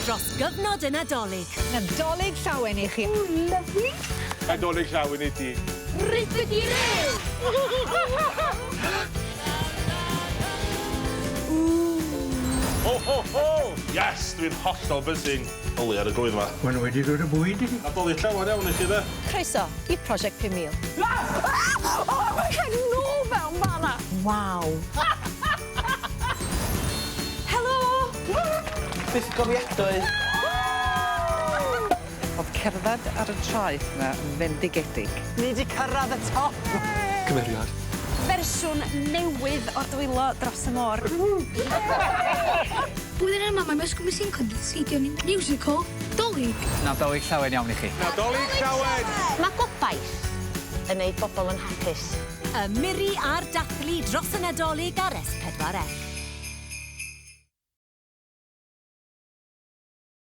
Dros gyfnod y Nadolig. Nadolig llawen i chi. Ww, lyfli. Nadolig llawen i ti. Rydw i ryw! Ho, ho, ho! Yes, dwi'n hollol buzzing. Yli ar y gwydd 'ma. Ma' nhw wedi dod â bwyd i ni. Nadolig llawen iawn i chi de. Croeso i Prosiect 5000. O, mae gen nôl fewn fan'na! Waw. Helo! Byth gofiadwy. O'dd cerddad ar y traeth 'na yn fendigedig. Ni 'di cyrradd y top! Cymeriad. Fersiwn newydd o'r dwylo dros y môr. Blwyddyn yma mae Mysg Mysinco 'di seidio musical 'Dolig. Nadolig llawen iawn i chi. Nadolig llawen! Mae gobaith yn neud bobl yn hapus. Y miri a'r dathlu dros y Nadolig ar S4C.